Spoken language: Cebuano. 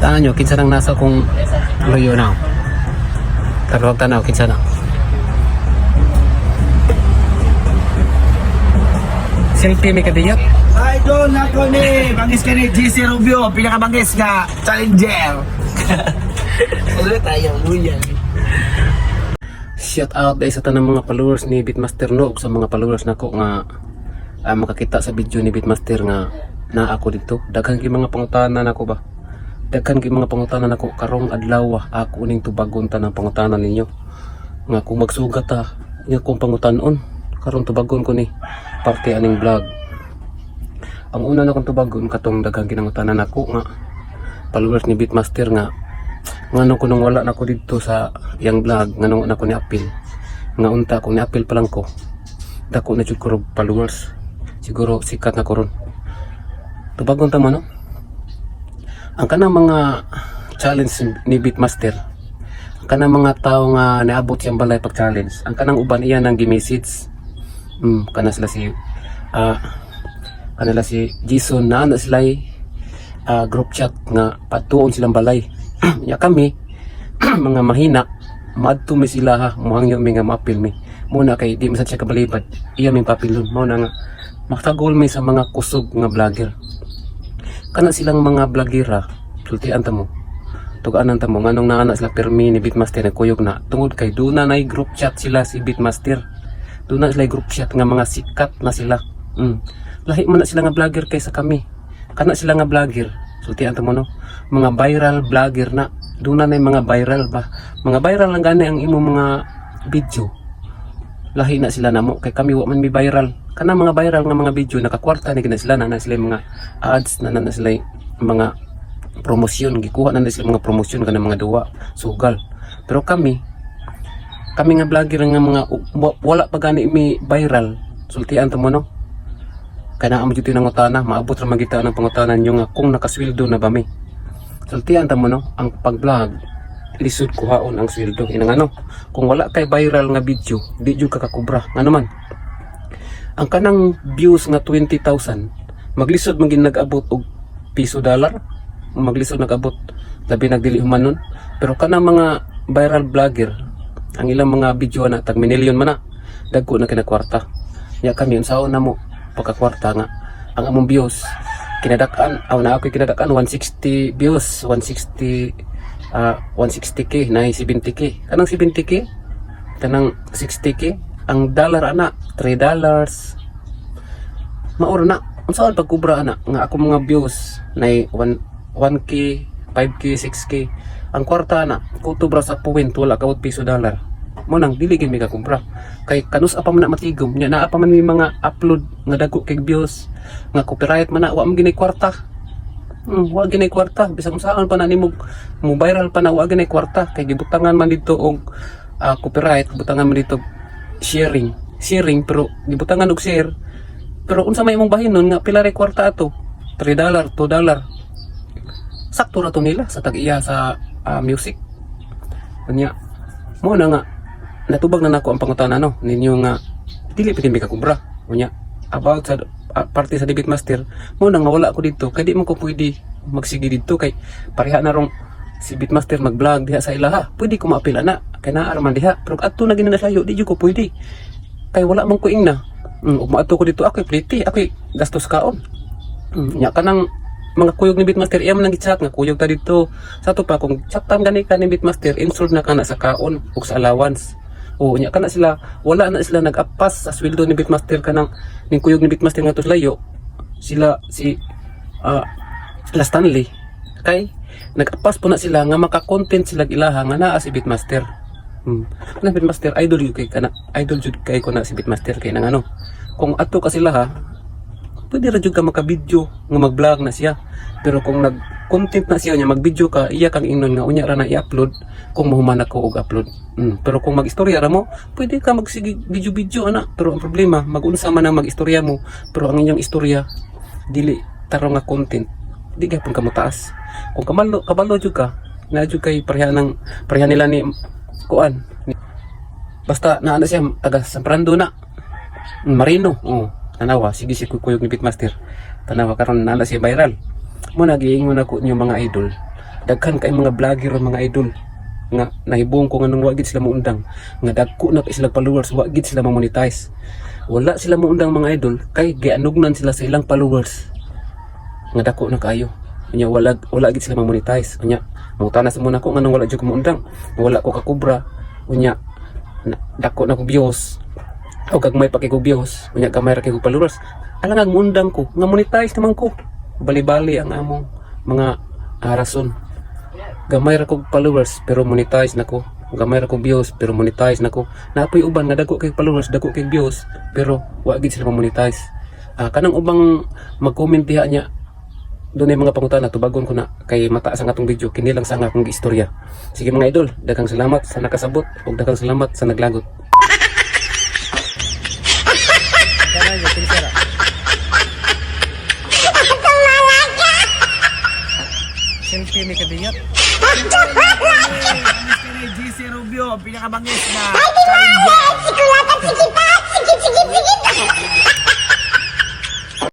Tanaw nyo, kinsa nang nasa kong luyo na. Tagalog tanaw, kinsa na. Selfie may kadiyot. Idol nako ni bangis ka ni GC Rubio, pinakabangis nga challenger. Ulit tayo, luyan. Shout out dahil sa tanang mga followers ni Bitmaster, no, ug sa mga followers nako nga makakita sa video ni Bitmaster nga naa ako dito. Daghan kay mga pangutana nako ba. Daghan kay mga pangutana nako karong adlaw, ako ning tubagon tanang pangutana ninyo. Nga kung magsugat ta, nga kung pangutanon karon tubagon ko ni parte aning vlog. Ang una na kong tubagon katong daghang kinangutanan nako nga followers ni Bitmaster nga ngano ko nung wala na ko dito sa iyang vlog, ngano na ko ni appeal, nga unta kung ni appeal pa lang ko, dako na jud ko rog followers, siguro sikat na ko ron. Tubagon ta mo, no, ang kanang mga challenge ni Bitmaster, ang kanang mga tao nga naabot siyang balay pag challenge, ang kanang uban iya nang gi-message, kana sila si kanila si Jason na ana sila group chat nga patuon silang balay. Ya kami mga mahina, maadto mi sila ha, muhangyo mi nga maapil mi muna kay di man sad siya kabalibad, iya ming papilon. Mao na nga makatagol mi sa mga kusog nga vlogger. Kana silang mga vloggera, sultian ta mo, tuganan ta mo nganong naa na sila pirmi ni Bitmaster, nagkuyog na tungod kay duna nay group chat sila si Bitmaster. Duna sila group chat nga mga sikat na sila. Lahi man na sila nga vlogger kaysa kami. Kana sila nga vlogger, sultian ta mo, no, mga viral vlogger na. Duna na mga viral ba, mga viral lang gani ang imong mga video. Lahi na sila namo kay kami wa man mi viral. Kana mga viral nga mga video, nakakwarta ni gina sila na, na sila yung mga ads na, na, na sila yung mga promosyon, gikuha na, na sila mga promosyon kana mga duwa sugal. Pero kami kami nga vlogger nga mga wala pa gani mi viral, sultian ta mo, no, kana amo jud nangutana, maabot ra man kita ng pangutana ninyo nga kung nakasweldo na ba mi. Sultian ta mo, no, ang pag-vlog lisod kuhaon ang sweldo inang ano kung wala kay viral nga video, di jud ka kakubra. Ngano man, ang kanang views nga 20,000, maglisod man gid nag-abot og piso dollar, maglisod nag-abot, labi nagdili humanon. Pero kanang mga viral vlogger, ang ilang mga video na tag million man na, dagko na kinakwarta. Nya kami, unsaon na mo pagkakwarta nga ang among views kinadak-an aw na ako'y kinadak-an 160 views, 160, 160K na 70K, kanang 70K, kanang 60K, ang dollar ana $3. Mauro na unsaon pagkubra ana nga ako mga views na 1 1K, 5K, 6K, ang kwarta na kutob ra sa point, wala kaot piso dollar. Mo nang dili gid mi kakumpra kay kanus pa man na matigom nya, naa pa man may mga upload nga dagko kay views nga copyright man na, wa man ginay kwarta. Wa ginay kwarta bisan unsaon pa na nimo mo viral pa na, wa ginay kwarta kay gibutangan man dito og copyright, butangan man dito sharing sharing, pero gibutangan og share, pero unsa may imong bahin nun nga pila ray kwarta ato, $3, $2, sakto ra to nila sa tag-iya sa music. Unya mo na nga natubag na nako ang pangutana, no, ninyo nga dili pa ka kubra. Unya about sa parte sa Debit Master, mo na nga wala ko dito kay di man ko pwede magsige dito kay pareha na rong si Bitmaster mag-vlog diha sa ilaha. Pwede ko maapila na kay naa ra man diha, pero adto na gina na sayo, di jud ko pwede kay wala man ko ingna. Ug maadto ko dito, ako'y pliti, ako'y gastos kaon. Nya kanang mga kuyog ni Bitmaster, iya man ang gi-chat nga kuyog ta dito. Sa ato pa kung chatan gani ka ni Bitmaster, insult na kana sa kaon ug sa allowance. O nya kana sila, wala na sila nag-apas sa sweldo ni Bitmaster, kanang ning kuyog ni Bitmaster nga layo sila si La Stanley, kay nag-apas po na sila nga maka-content sila ilaha nga naa si Bitmaster. Kana Bitmaster, idol jud kay kana, idol jud kay ko na si Bitmaster kay nang ano. Kung ato ka sila ha, pwede ra jud ka maka-video nga mag-vlog na siya. Pero kung nag-content na siya niya mag-video ka, iya kang ingnon nga unya ra na i-upload kung mahuman ako og upload. Pero kung mag-istorya ra mo, pwede ka magsige video-video ana. Pero ang problema, mag-unsa man ang mag-istorya mo, pero ang inyong istorya dili tarong nga content, di gapon ka mo taas. Kung kamalo kabalo jud ka, na jud kay pareha ng pareha nila ni kuan. Basta naa na siya taga San Fernando na. Marino. Oh, tanawa sige si kuyog ni Bitmaster. Tanawa karon naa na siya viral. Mo na giingon ako ninyo mga idol. Daghan kay mga vlogger, mga idol, nga nahibong ko nga nung wa gid sila moundang, nga dagko na kay sila followers, wa gid sila ma-monetize. Wala sila moundang, mga idol, kay gianugnan sila sa ilang followers nga dako na kaayo. Unya wala gid sila ma-monetize. Unya mangutana sa muna ko nganong wala jud ko moundang, wala ko kakubra. Unya dako na ko views o gagmay pa kay ko views, unya gamay ra kay ko followers, alang ang muundang ko nga monetize naman ko. Bali-bali ang among mga rason. Gamay ra kog followers pero monetize na ko, gamay ra kog views pero monetize na ko. Napoy uban nga dako kay followers, dako kay views, pero wa gid sila ma-monetize. Kanang ubang mag-comment diha niya, doon ay mga pangutana, tubagon ko na kay mataas ang atong video. Kini lang sa nga akong istorya. Sige, mga idol, daghang salamat sa nakasabot ug daghang salamat sa naglagot. Selfie ni Kadiyot. Bangis ka ni GC Rubio, ang pinakabangis na challenger.